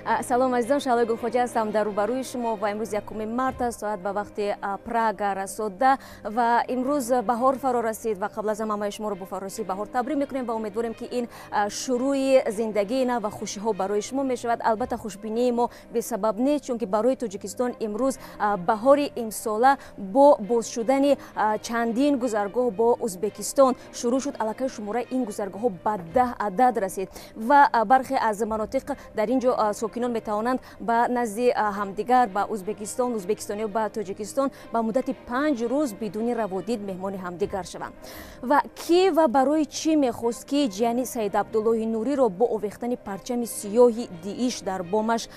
Салом, азизон, Шаҳлои Гулхоҷа ҳастам дар рӯбарӯи шумо ва имрӯз 1 март аст, соат ба вақти Прага расо 10 ва имрӯз баҳор фаро расид ва қабл аз ҳама ҳамаи шуморо бо фарорасии баҳор табрик мекунем ва умедворем, ки ин шурӯи зиндагии нав ва хушиҳо барои шумо мешавад. Албатта, хушбинии мо бесабаб нест, чунки барои Тоҷикистон имрӯз баҳори имсола бо боз шудани чандин гузаргоҳ бо Узбекистон шурӯъ шуд. Аллакай шумораи ин гузаргоҳҳо ба 10 адад расид ва бархе аз манотиқ дар ин ҷо сокинон метавонанд ба назди ҳамдигар, ба Узбекистон, узбекистониё ба Тоҷикистон ба муддати 5 рӯз бидуни раводид меҳмони ҳамдигар шаванд. Ва кӣ ва барои чӣ мехост, ки ҷияни Саид Абдуллоҳи Нуриро бо овехтани парчами сиёҳи ДИИШ дар бомаш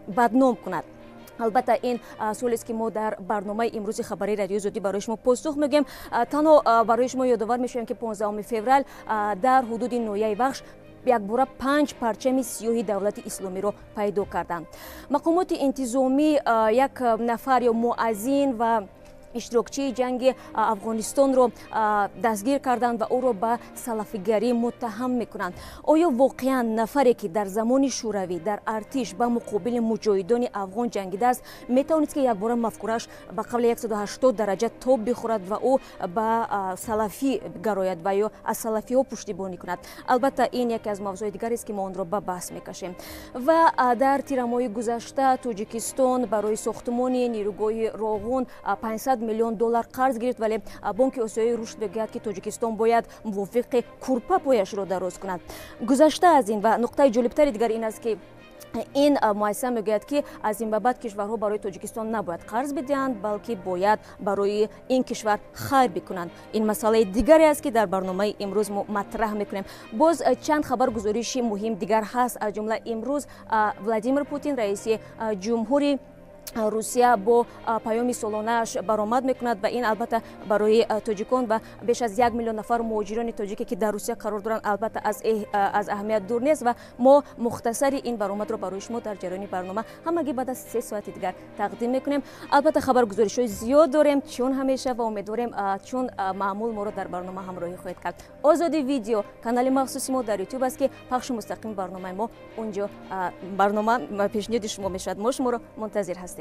бадном кунад? Албатта, ин суолест, ки мо дар барномаи имрӯзи хабарии Радиои Озодӣ барои шумо посух мегӯем. Танҳо барои шумо ёдовар мешавем, ки 15 феврал дар ҳудуди ноҳияи Вахш якбора панҷ парчами сиёҳи Давлати Исломиро пайдо карданд. Мақомоти интизомӣ як нафар ё муаззин ва иштирокчии ҷанги Афғонистонро дастгир карданд ва ӯро ба салафигарӣ муттаҳам мекунанд. Оё воқеан нафаре, ки дар замони Шӯравӣ дар артиш ба муқобили муҷоҳидони афғон ҷангидааст, метавонист, ки якбора мафкурааш ба қавли 180 дараҷа тоб бихӯрад ва ӯ ба салафӣ гарояд ва ё аз салафиҳо пуштибонӣ кунад? Албатта, ин яке аз мавзӯи дигарест, ки мо онро ба баҳс мекашем. Ва дар тирамоҳи гузашта Тоҷикистон барои сохтмони нерӯгоҳи Роғун 500 миллион доллар қарз гирифт, вале Бонки Осиёии Рушд мегӯяд, ки Тоҷикистон бояд мувофиқи курпа пояшро дароз кунад. Гузашта аз ин ва нуқтаи ҷолибтари дигар ин аст, ки ин муассиса мегӯяд, ки аз ин ба баъд кишварҳо барои Тоҷикистон набояд қарз бидиҳанд, балки бояд барои ин кишвар хайр бикунанд. Ин масъалаи дигаре аст, ки дар барномаи имрӯз мо матраҳ мекунем. Боз чанд хабар, гузориши муҳим дигар ҳаст. Аз ҷумла имрӯз Владимир Путин, раиси ҷумҳури Русия, бо паёми солонааш баромад мекунад ва ин албатта барои тоҷикон ва беш аз 1 миллион нафар муҳоҷирони тоҷике, ки дар Русия қарор доранд, албатта аз аҳамият дур нест. Ва мо мухтасари ин баромадро барои шумо дар ҷараёни барнома ҳамагӣ баъд аз 3 соати дигар тақдим мекунем. Албатта, хабаргузоришҳои зиёд дорем, чун ҳамеша, ва умедворем, чун маъмул моро дар барнома ҳамроҳӣ хоҳед кард. Озоди Видео канали махсуси мо дар Ютуб аст, ки пахши мустақими барномаи мо унҷо барнома пешниҳоди шумо мешавад. Мо шуморо мунтазир ҳастем.